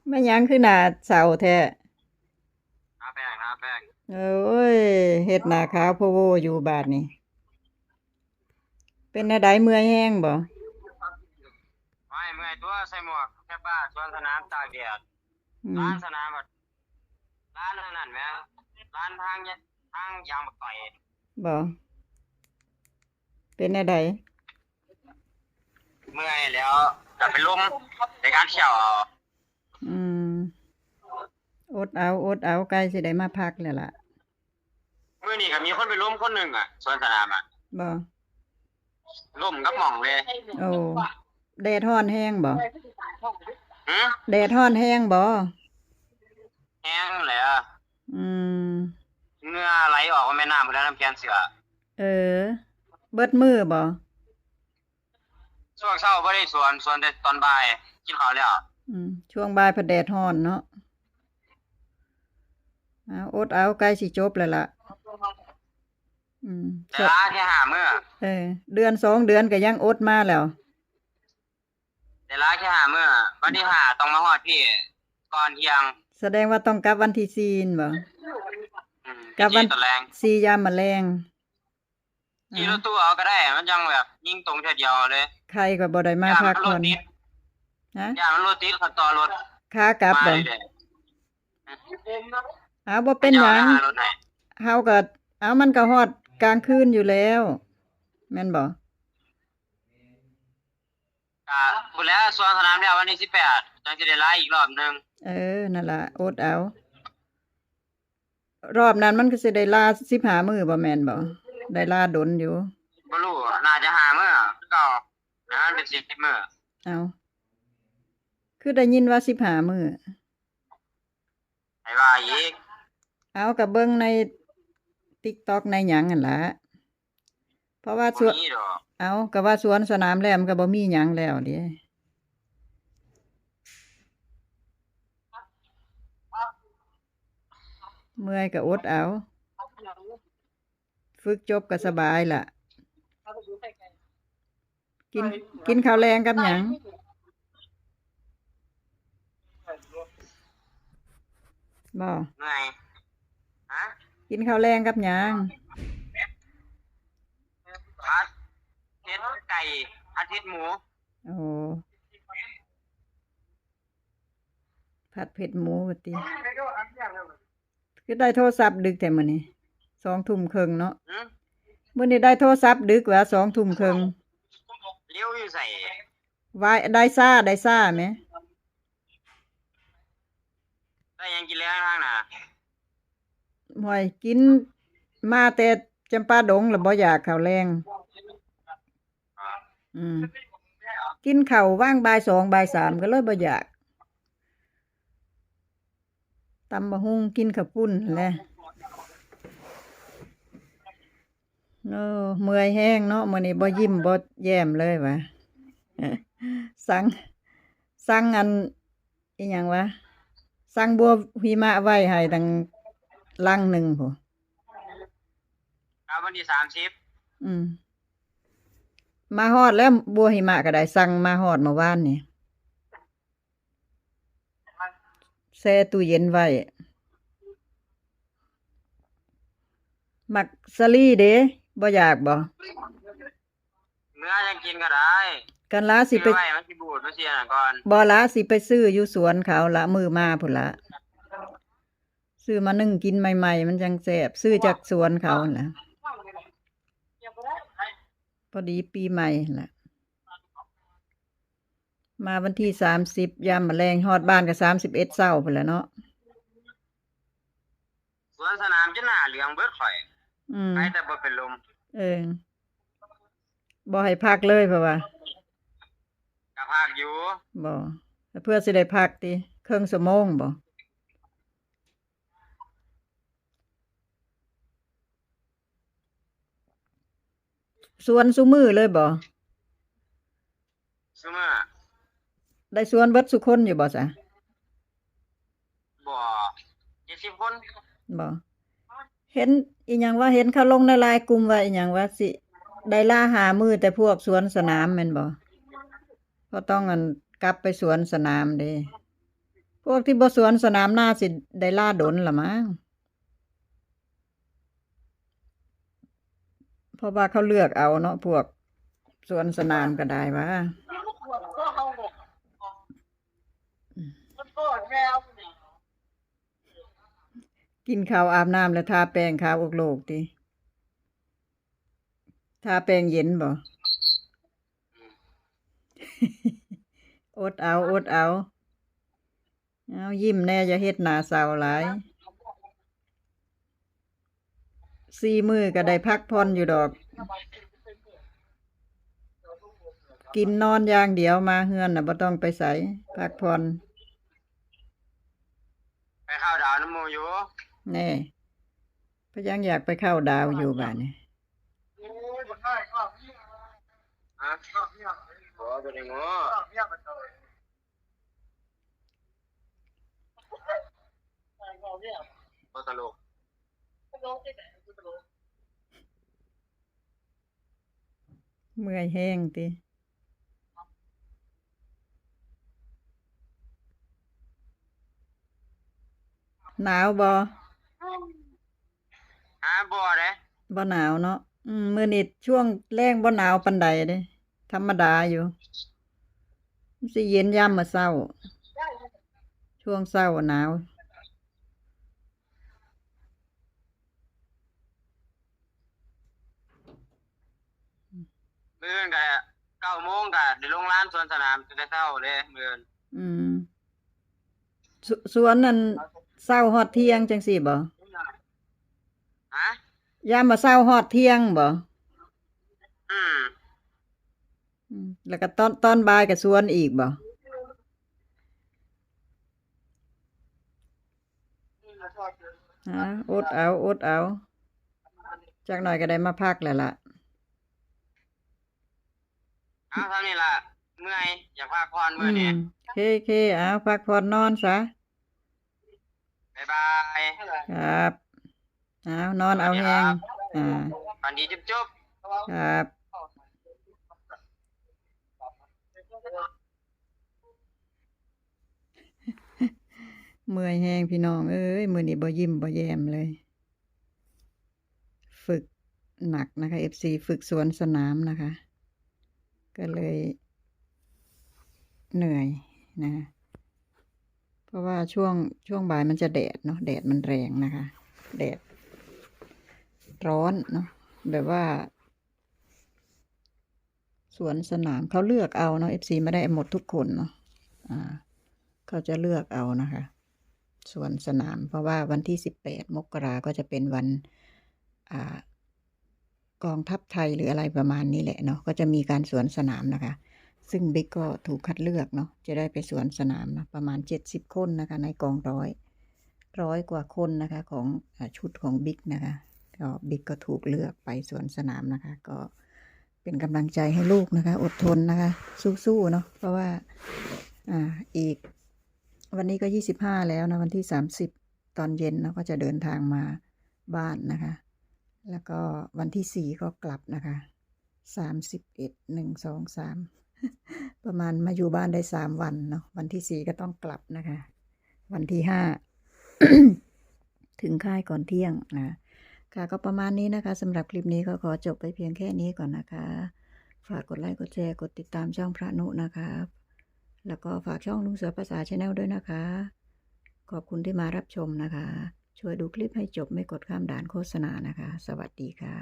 ແມ່ນຫຍັງຄືໜ້າເສົ້າແທ້? ທາແປ້ງ ທາແປ້ງ. ໂອ້ຍ ເຮັດໜ້າຂາວໂພໂວຢູ່ບາດນີ້. ເປັນແນວໃດ ເມື່ອຍແຮງບໍ່? ໂອ້ຍ ເມື່ອຍຕົວະ ໃສ່ໝວກແຄບາ ສວນສະໜາມຕາກແດດ. ອືມ ລານສະໜາມ ລານອັນນັ້ນແໝ່ ລານທາງ ທາງຢາງບັກຕ້ອຍ. ບໍ່ ເປັນແນວໃດ? ເມື່ອຍແລ້ວ ກະເປັນລົມ ໄດ້ການຂຽວເອົາ. ອືມ ອົດເອົາ ອົດເອົາ ໃກ້ຊິໄດ້ມາພັກແລ້ວລະ. ມື້ນີ້ກະມີຄົນເປັນລົມຄົນໜຶ່ງອະ ສວນສະໜາມອະ. ບໍ່ ລົ້ມກັບໝ້ອງເລີຍ. ໂອ້ ແດດຮ້ອນແຮງບໍ່? ຫື? ແດດຮ້ອນແຮງບໍ່? ແຮງແຫຼະ. ອືມ ເຫື່ອໄຫຼອອກມາແມ່ນ້ຳພຸ້ນແຫຼະ ນຳແຂນເສື້ອ. ເອີ ເບິດມື້ບໍ່? ຊ່ວງເຊົ້າບໍ່ໄດ້ສວນ ສວນແຕ່ຕອນບ່າຍ ກິນເຂົ້າແລ້ວ. ອືມ ຊ່ວງບ່າຍພັດແດດຮ້ອນເນາະ. ເອົາ ອົດເອົາ ໃກ້ຊິຈົບແລ້ວລະ. ອືມ ໄດ້ລາແຄ່ຫ້າມື້. ເອີ ເດືອນສອງເດືອນກະຍັງອົດມາແລ້ວ. ໄດ້ລາແຄ່ຫ້າມື້ ວັນທີຫ້າຕ້ອງມາຮອດພີ້ກ່ອນທ່ຽງ. ສະແດງວ່າຕ້ອງກັບວັນທີສີ່ແມ່ນບໍ່? ອືມ ກັບວັນທີສີ່ຕອນແລງ ສີ່ຍາມມະແລງ. ຂີ່ລົດຕູ້ເອົາກະໄດ້ ມັນຈັ່ງແບບຍິງຕົງເທື່ອດຽວເລີຍ. ໄຄກະບໍ່ໄດ້ມາພັກຜ່ອນ. ຢ້ານມັນລົດຕິດ. ຮະ? ຢ້ານມັນລົດຕິດ ຄັນຕໍ່ລົດ ຂາກັບບໍ່? ເອົາ ບໍ່ເປັນຫຍັງ ເຮົາກະ ເອົາ ມັນກະຮອດກາງຄືນຢູ່ແລ້ວ ແມ່ນບໍ່? ກະພຸ້ນແຫຼະ ສວນສະໜາມແລ້ວ ວັນທີສິບແປດ ຈັ່ງຊິໄດ້ລາອີກລອບໜຶ່ງ. ເອີ ນັ້ນລະ ອົດເອົາ. ລອບນັ້ນມັນກະຊິໄດ້ລາສິບຫ້າມື້ບໍ່ແມ່ນບໍ່? ໄດ້ລາດົນຢູ່. ບໍ່ຮູ້ ໜ້າຈະຫ້າມື້ຄືເກົ່າ ໃຫ້ມັນເປັນສິບມື້. ເອົ້າ ຄືໄດ້ຍິນວ່າສິບຫ້າມື້. ໃຜວ່າອີກ? ເອົາ ກະເບິ່ງໃນຕິກຕັອກໃນຫຍັງຫັ້ນລະ. ເພາະວ່າສວນ ບໍ່ມີດອກ. ເອົາ ກະວ່າສວນສະໜາມແລ້ວ ມັນກະບໍ່ມີຫຍັງແລ້ວເດ້. ເມື່ອຍກະອົດເອົາ ຝຶກຈົບກະສະບາຍລະ. ກິນ ກິນເຂົ້າແລງກັບຫຍັງ? ບໍ່ ເມື່ອຍ. ຮະ? ກິນເຂົ້າແລງກັບຫຍັງ? ຜັດເຜັດໄກ່ ຜັດເຜັດໝູ. ໂອ້ ຜັດເຜັດໝູວ່າຕິ. ຄືໄດ້ໂທລະສັບດຶກແທ້ມື້ນີ້ ສອງທຸ່ມເຄິ່ງເນາະ. ຫື? ມື້ນີ້ໄດ້ໂທລະສັບດຶກວ່າ ສອງທຸ່ມເຄິ່ງ. ເລວຢູ່ໃສ? ໄດ້ຊາ ໄດ້ຊາແມ. ໄດ້ຫຍັງກິນແລງທາງໜ້າ? ຫ້ວຍ ກິນມາແຕ່ຈຳປາດົງລະ ບໍ່ຢາກເຂົ້າແລງ. ອືມ ກິນເຂົ້າຫວ່າງບ່າຍສອງບ່າຍສາມ ກະເລີຍບໍ່ຢາກ. ຕຳບັກຫຸ່ງ ກິນເຂົ້າປຸ້ນຫັ້ນແຫຼະ. ໂອ້ ເມື່ອຍແຮງເນາະ ມື້ນີ້ບໍ່ຍິ້ມບໍ່ແຍ້ມເລີຍຫວາ. ສັ່ງ ສັ່ງອັນ ອີຫຍັງຫວາ ສັ່ງບົວຫິມະໄວ້ໃຫ້ຕັ້ງລັງໜຶ່ງພຸ້ນ. ກັບວັນທີສາມສິບ. ອືມ ມາຮອດແລ້ວ ບົວຫິມະກະໄດ້ ສັ່ງມາຮອດມື້ວານນີ້ ແຊ່ຕູ້ເຢັນໄວ້. ໝາກສາລີເດ ບໍ່ຢາກບໍ່? ເມືອຍັງກິນກະໄດ້. ກັນລາຊິໄປ ກິນໄວ້ມັນຊິບູດ ມັນຊິອັນນັ້ນກ່ອນ. ບໍ່ລະ ຊິໄປຊື້ຢູ່ສວນເຂົາລະ ມື້ມາພຸ້ນລະ. ຊື້ມາໜຶ້ງກິນໃໝ່ໆ ມັນຈັ່ງແຊບ. ຊື້ຈາກສວນເຂົາຫັ້ນລະ. ພໍດີປີໃໝ່ຫັ້ນລະ. ມາວັນທີສາມສິບ ຍາມມະແລງ ຮອດບ້ານກະສາມສິບເອັດເຊົ້າພຸ້ນລະເນາະ. ສວນສະໜາມຈົນໜ້າເຫຼືອງເບິດຂ້ອຍ. ອືມ ໄປແຕ່ບໍ່ເປັນລົມ. ເອີ ບໍ່ໃຫ້ພັກເລີຍ ເພາະວ່າ ກະພັກຢູ່. ບໍ່ ເພື່ອຊິໄດ້ພັກຕິ ເຄິ່ງຊົ່ວໂມງບໍ່? ສວນຊຸມື້ເລີຍບໍ່? ຊຸມື້. ໄດ້ສວນເບິດຊຸຄົນຢູ່ບໍ່ຊະ? ບໍ່ ເຈັດສິບຄົນ. ບໍ່ ເຫັນອີຫຍັງວ່າ ເຫັນເຂົາລົງໃນລາຍກຸ່ມວ່າອີຫຍັງວ່າ ຊິໄດ້ລາຫ້າມື້ ແຕ່ພວກສວນສະໜາມແມ່ນບໍ່? ເພາະຕ້ອງອັນ ກັບໄປສວນສະໜາມເດ້. ພວກທີ່ບໍ່ສວນສະໜາມນາຊິໄດ້ລາດົນລະມັ້ງ ເພາະວ່າເຂົາເລືອກເອົາເນາະ ພວກສວນສະໜາມກໍໄດ້ວ່າ. ກິນເຂົ້າອາບນ້ຳແລ້ວທາແປ້ງຂາວອອກໂລກຕິ? ທາແປ້ງເຢັນບໍ່? ອົດເອົາ ອົດເອົາ. ເອົາ ຍິ້ມແດ່ ຢ່າເຮັດໜ້າເສົ້າຫຼາຍ. ສີ່ມື້ກໍໄດ້ພັກຜ່ອນຢູ່ດອກ. ກິນນອນຢ່າງດຽວ ມາເຮືອນນະ ບໍ່ຕ້ອງໄປໃສ ພັກຜ່ອນ. ໄປເຂົ້າດາວນຳໝູ່ຢູ່. ແນ່ ພະຍັງຢາກໄປເຂົ້າດາວຢູ່ບາດນີ້. ຮະ? ບໍ່ ບໍ່ໄດ້ໂມ້. ບໍ່ຕະຫຼົກ. ເມື່ອຍແຮງຕິ? ໜາວບໍ່? ຫາ ບໍ່ເດ້. ບໍ່ໜາວເນາະ. ອືມ ມື້ນີ້ຊ່ວງແລງບໍ່ໜາວປານໃດເດ້ ທຳມະດາຢູ່. ມັນຊິເຢັນຍາມມື້ເຊົ້າ ຊ່ວງເຊົ້າໜາວ. ມື້ອື່ນກະເກົ້າໂມງກະໄດ້ລົງລານສວນສະໜາມແຕ່ເຊົ້າເດ້ມື້ອື່ນ. ອືມ ສ- ສວນນັ້ນເຊົ້າຮອດທ່ຽງຈັ່ງຊີ້ບໍ່? ຮະ? ຍາມວ່າເຊົ້າຮອດທ່ຽງບໍ່? ອືມ. ອືມ ແລ້ວກໍຕອນ ຕອນບ່າຍກໍສວນອີກບໍ່? ອາ ອົດເອົາ ອົດເອົາ ຈັກໜ້ອຍກໍໄດ້ມາພັກແລ້ວລະ. ເອົາ ເທົ່ານີ້ລະ ເມື່ອຍ ຢາກພັກຜ່ອນມື້ນີ້. ອືມ ເຄ ເຄ ເອົາ ພັກຜ່ອນນອນຊະ. ບາຍບາຍ. ຄັບ ເອົາ ນອນເອົາແຮງ. ອາ ຝັນດີຈຸບໆ. ຄັບ ເມື່ອຍແຮງພີ່ນ້ອງເອີຍ ມື້ນີ້ບໍ່ຍິ້ມບໍ່ແຍ້ມເລີຍ. ຝຶກໜັກນະຄະ ເອັຟຊີ ຝຶກສວນສະໜາມນະຄະ ກໍເລີຍເໜື່ອຍນະ ເພາະວ່າຊ່ວງ ຊ່ວງບ່າຍມັນຈະແດດເນາະ ແດດມັນແຮງນະຄະ ແດດຮ້ອນເນາະ ແບບວ່າ ສວນສະໜາມ ເຂົາເລືອກເອົາເນາະ ເອັຟຊີ ບໍ່ໄດ້ໝົດທຸກຄົນເນາະ ອາ ເຂົາຈະເລືອກເອົານະຄະ ສວນສະໜາມ ເພາະວ່າວັນທີສິບແປດ ມົກກະລາ ກໍຈະເປັນວັນ ອາ ກອງທັບໄທ ຫຼື ອະໄລປະມານນີ້ແຫຼະເນາະ ກໍຈະມີການສວນສະໜາມນະຄະ ຊຶ່ງບິກກໍຖືກຄັດເລືອກເນາະ ຈະໄດ້ໄປສວນສະໜາມເນາະ ປະມານເຈັດສິບຄົນນະຄະ ໃນກອງຮ້ອຍ ຮ້ອຍກວ່າຄົນນະຄະ ຂອງ ອາ ຊຸດຂອງບິກນະຄະ ກໍບິກກໍຖືກເລືອກໄປສວນສະໜາມນະຄະ ກໍ ເປັນກຳລັງໃຈໃຫ້ລູກນະຄະ ອົດທົນນະຄະ ສູ້ໆເນາະ ເພາະວ່າ ອາ ອີກ ວັນນີ້ກໍຊາວຫ້າແລ້ວນະ ວັນທີສາມສິບຕອນເຢັນເນາະ ກໍຈະເດີນທາງມາບ້ານນະຄະ ແລ້ວກໍວັນທີສີ່ກໍກັບນະຄະ ສາມສິບເອັດ ໜຶ່ງ ສອງ ສາມ ປະມານມາຢູ່ບ້ານໄດ້ສາມວັນເນາະ ວັນທີສີ່ກໍຕ້ອງກັບນະຄະ ວັນທີຫ້າ ເຖິງຄ້າຍກ່ອນທ່ຽງນະ. ค่ะ ก็ประมาณนี้นะคะ สำหรับคลิปนี้ก็ขอจบไปเพียงแค่นี้ก่อนนะคะ ฝากกดไลก์ กดแชร์ กดติดตามช่องพระนุนะคะ แล้วก็ฝากช่องลุงเสือภาษา Channel ด้วยนะคะ ขอบคุณที่มารับชมนะคะ ช่วยดูคลิปให้จบ ไม่กดข้ามด่านโฆษณานะคะ สวัสดีค่ะ